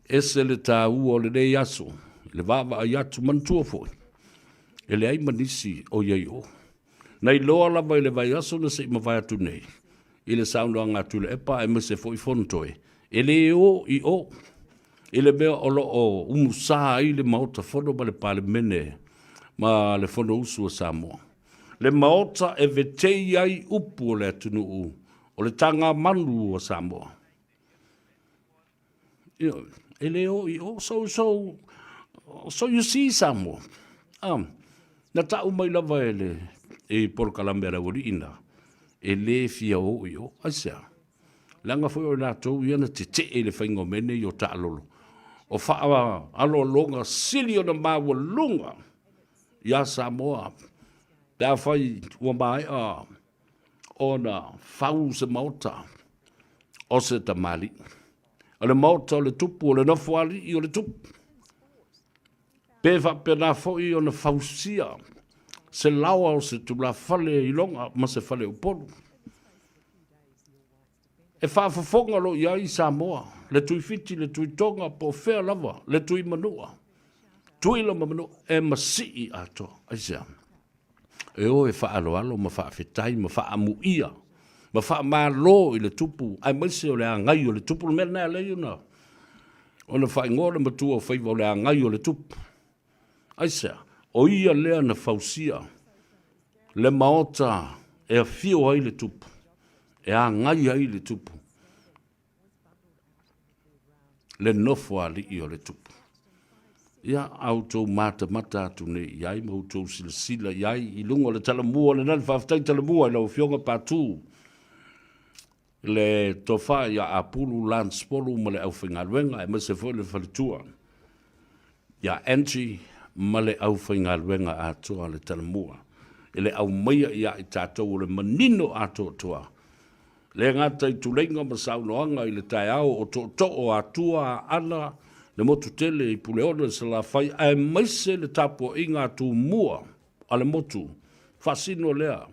Ese le taua o lenei aso i le vaavaai atu, manatua foi, e leai ma nisi o i ai o. Na iloa lava i le vaiaso na se i mavae atu nei, i le saunoaga a Tuilaepa aemaise foi Fonotoe, e le o i o i le mea o lo o umusa ai le Maota Fono ma le Palemene ma le Fonousu a Samoa. Le Maota e vetei ai upu o le atunuu o le tagamanu a Samoa. Ioe, e le o i o. So, so, so you see Samoa, na tau mai lava e le i polokalame a le aualii na, e le fia o i o. Aisea? Leaga foi o i latou ia na tetee i le faiga o mea nei o taalolo, o faaaloaloga sili ona maualuga ia Samoa pe afai ua maea ona fau se maota o se tamalii. O le maota o le tupu, o le nofoalii o le tupu. Pe faapena foi ona fausia se laoa o se tulafale iloga ma se fale Upolu. E faafofoga lo i ai Samoa, le Tuifiti, le Tuitoga, po o fea lava, le Tuimanua, Tuila ma Manua, e masii atoa. Aisea? E o e faaaloalo ma faafetai ma faaamuia ma faamalo i le tupu, aemaise o le agai o le tupu. O le mea lena e ala ai ona faaigoa le matua o faiva o le agai o le tupu. Aisea? O ia lea na fausia le maota e afio ai le tupu, e agai ai le tupu, le nofoalii o le tupu. Ia, a outou matamata atu nei i ai ma outou silasila i ai i luga o le Talamua lena, le faafetai Talamua i lau Afioga Patu, le tofa ia Apulu Lance Polu ma le aufaigaluega, aemaise foi le faletua ia Angie ma le aufaigaluega atoa a le Talamua i le aumaia ia i tatou o le manino atoatoa Le gata i tuleiga ma saunoaga i le taeao o tootoo o Atua, Aana, le motu tele i Puleono i Salafai aemaise le tapuaiga a Tumua a le motu faasino lea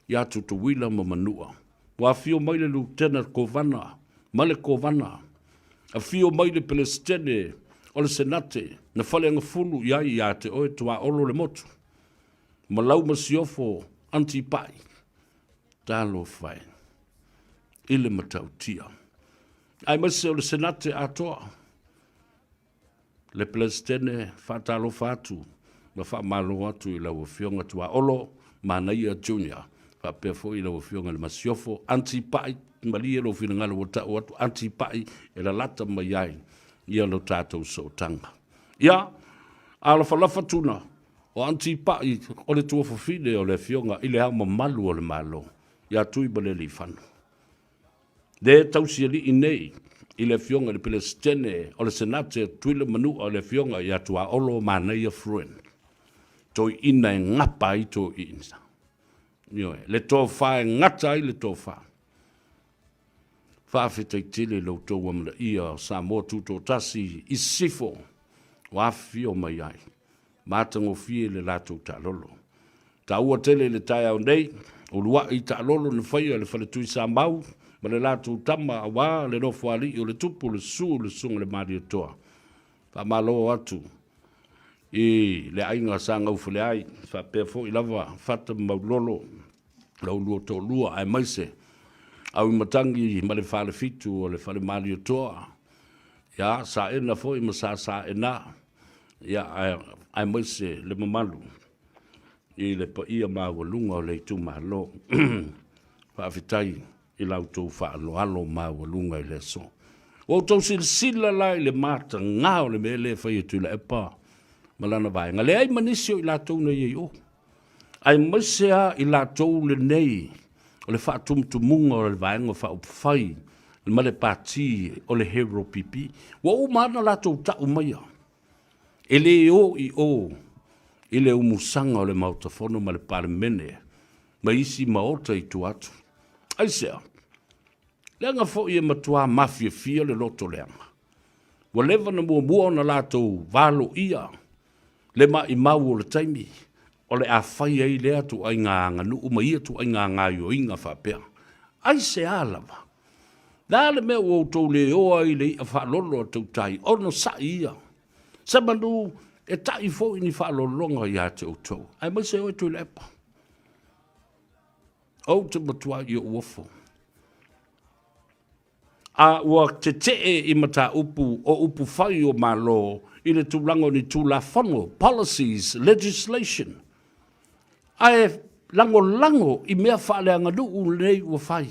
ia Tutuila ma Manua. Ua afio mai le Lutena Kovana ma le Kovana, afio mai le Pelesitene o le Senate na faleagafulu i ai ia te oe Tuaolo le motu ma lau masiofo Antipa'i. Talofa e, i le matautia. Aemaise o le Senate atoa, le Peresetene faatalofa atu ma faamalo atu i lau Afioga Tuaolo Manaia Junior, faapea foi i lau Afioga i le Masiofo, Aunty Pai, malie lou finagalo ua tau atu Aunty Pai e lalata mai ai ia lo tatou sootaga. Ia, alafalafa tuna, O Aunty Pa'i o le tuafafine o le Afioga i Le Ao Mamalu o le Malo ia Tuimalealiifano. Le tausialii nei i le Afioga i le Peresetene o le Senate o Tutuila Manua le Afioga ia Tuaolo Manaia Fruen. Toeaina e gapa ai toeaina. Ioe, le tofa e gata ai le tofa. Faafetai tele i lo outou amanaia o Samoa Tutoatasi i Sisifo ua afifio mai ai. Matagofie le latou taalolo. Taua tele i le taeao nei, uluai taalolo na faia e le Faletui Samau ma le latou tama aua le Nofoalii o le Tupu, le Susu, le Susuga i le Malietoa. Faamalo atu i le aiga sa Gaufaleai, faapea foi lava Fata ma Maulolo, la ulua toalua aemaise Auimatagi ma le Falefitu o le Fale Malietoa, ia Saena foi ma Sa Saena, ia aemaise le mamalu i le paia maualuga o le itumalo. Faafetai i la outou faaaloalo maualuga i le aso. Ua outou silasila la i le mataga o le mea lea e fai e Tuilaepa ma lana vaega. Leai ma nisi o i latou na i ai o. Aemaise lava i latou lenei o le faatumutumuga o le Vaega Faaupufai ma le Pati o le Hero PP. Ua uma lava ona latou tau maia, e le o i o i le umusaga o le Maota Fono ma le Palemene ma isi maota i tua atu. Aisea? Leaga foi e matua mafiafia le loto leaga. Ua leva na muamua ona latou valoia le maimau o le taimi o le a fai ai lea ituaiga aganuu ma ia ituaiga gaoioiga faapea. Aisea lava? Le a le mea ua outou le o ai i le iʻa faalolo a tautai, onosai ia. Semanu e taʻi foi ni faalologa ia te outou, aemaise oe Tuilaepa. Ou te matua i ou ofo. A ua tetee i mataupu o upu fai o Malo i le tulaga o ni Tulafono, policies, legislation, ae lagolago i mea faaleaganuu lenei ua fai.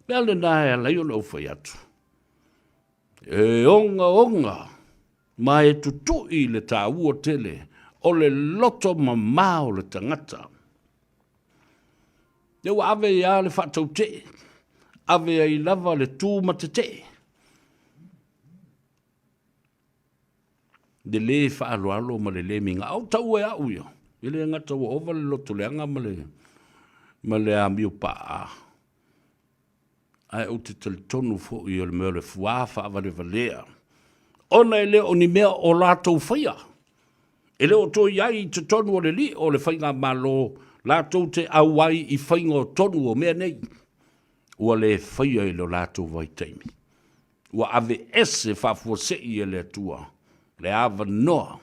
Mea lena e ala ai ona ou fai atu, e ogaoga ma e tutui le taua tele o le loto mama o le tagata. Lea ua ave ai lava le faatautee, ave ai lava le tu ma tetee. Le le faaaloalo ma le le migao. Ou taua e au ia, e le gata ua ova le loto leaga ma le, ma le amio paa, ae ou te talitonu foi o le mea o le fuā faavalevalea, ona e le o ni mea o latou faia. E le o toe i ai i totonu o le lio o le Faigamalo latou te auai i faiga o tonu o mea nei, ua le faia i lo latou vaitaimi. Ua aveese faafuasei e le Atua le avanoa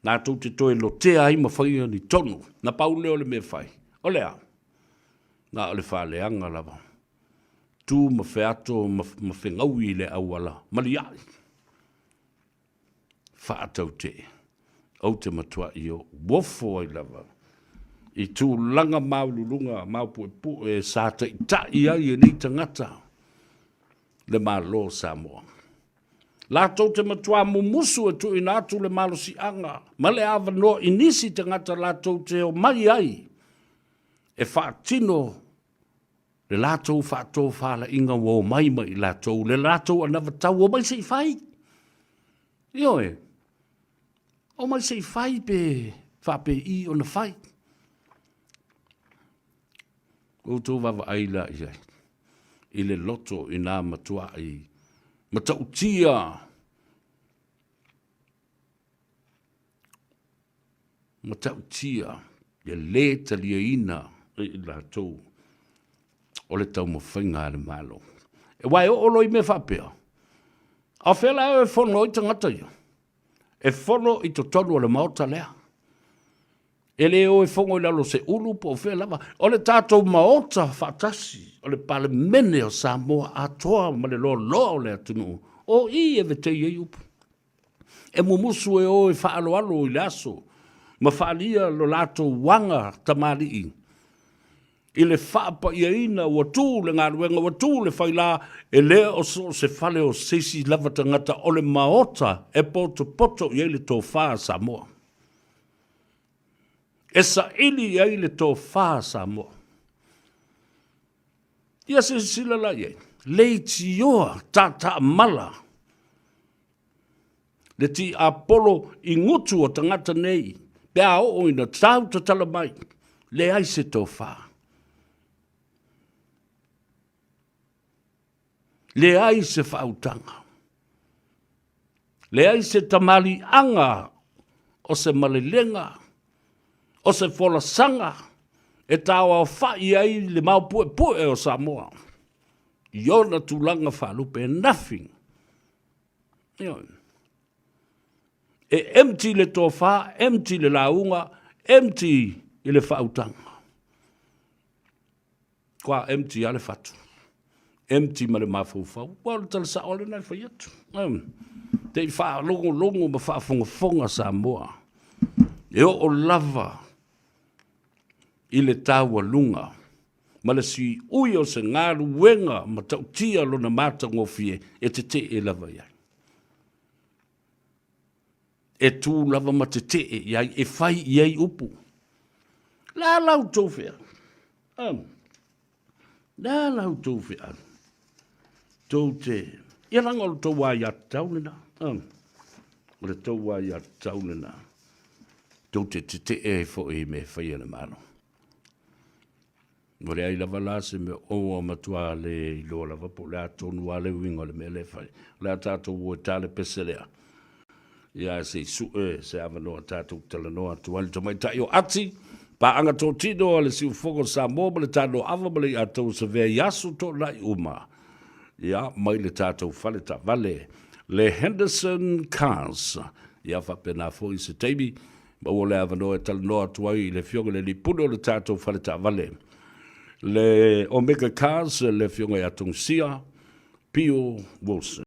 latou te toe lotea ai ma faia ni tonu. Na pau lea o le mea e fai, o le a? Na o le faaleaga lava. Tu ma feato ma fegaui i le auala maliai. Faatautee, ou te matuai ofo ai lava i tulaga maualuluga maupuepue sa taitai ai e nei tagata le Malo o Samoa. Latou te matuā mumusu e tuuina atu le malosiaga ma le avanoa i nisi tagata latou te omai ai e faatino le latou faatofalaiga ua omai ma i latou, le latou anavatau, omai se i fai. Ioe, omai se i fai pe faapei ona fai. Outou vaavaai la i ai i le loto i nā matuai matautia matautia le lē taliaina e i latou o le taumafaiga a le Malo. Aua e oo loa i mea faapea, a o fea la e fono ai tagata ia? E fono i totonu o le Maota lea. E le o e fono i lalo o se ulu po o fea lava. O le tatou Maota faatasi, o le Palemene o Samoa atoa ma le loaloa o le atunuu, o i e vetei ai upu. E mumusu e o e faaaloalo i le aso ma faaalia lo latou aga tamalii i le faapaiaina ua tu le galuega, ua tu le faila, e le o so o se fale o se isi lava tagata, o le Maota e potopoto i ai le tofa a Samoa. E saili i ai le tofa a Samoa. Ia silasila la i ai, leitioa taataamala le tiapolo i gutu o tagata nei pe a oo ina tau tatala mai, leai se tofa. Leai se faautaga. Leai se tamaliiaga o se malelega, o se folasaga e taoaofa'i ai le maopuepue o Samoa i ona tulaga faalupe. Nothing. Ioe. E empty le tofa, empty le lauga, empty i le faautaga. Kua empty lava le fatu. Empty ma le mafaufau. Ua o le tala sao lena e fai atu. Te i faalogologo ma faafogafoga Samoa. E oo lava i le taualuga ma le siui o se galuega matautia lona matagofie e tetee lava i ai. E tu lava ma tetee i ai, e fai i ai upu. Le a la outou feau? Le a la outou feau? Tou te... Ia leaga o le tou aiatatau lena. O le tou aiatatau lena. Tou te tetee ai foi i mea e fai e le Malo. Ua leai lava la se mea ua matua le iloa lava po o le a tonu lava le uiga o le mea lea e fai. O le a tatou o e ta le pese lea. Ia ae se i sue se avanoa tatou talanoa atu ai le tamaitai o Ati. Paaga totino a le Siufogo o Samoa ma le Tanoava ma le Iatau Savea i aso toonai uma, ia, mai le tatou fale taavale, le Henderson Cars. Ia faapena foi se taimi, maua le avanoa e talanoa atu ai i le Afioga i le Alii Pule o le tatou fale taavale, le Omega Cars, le Afioga ia Togusia Pio Wilson.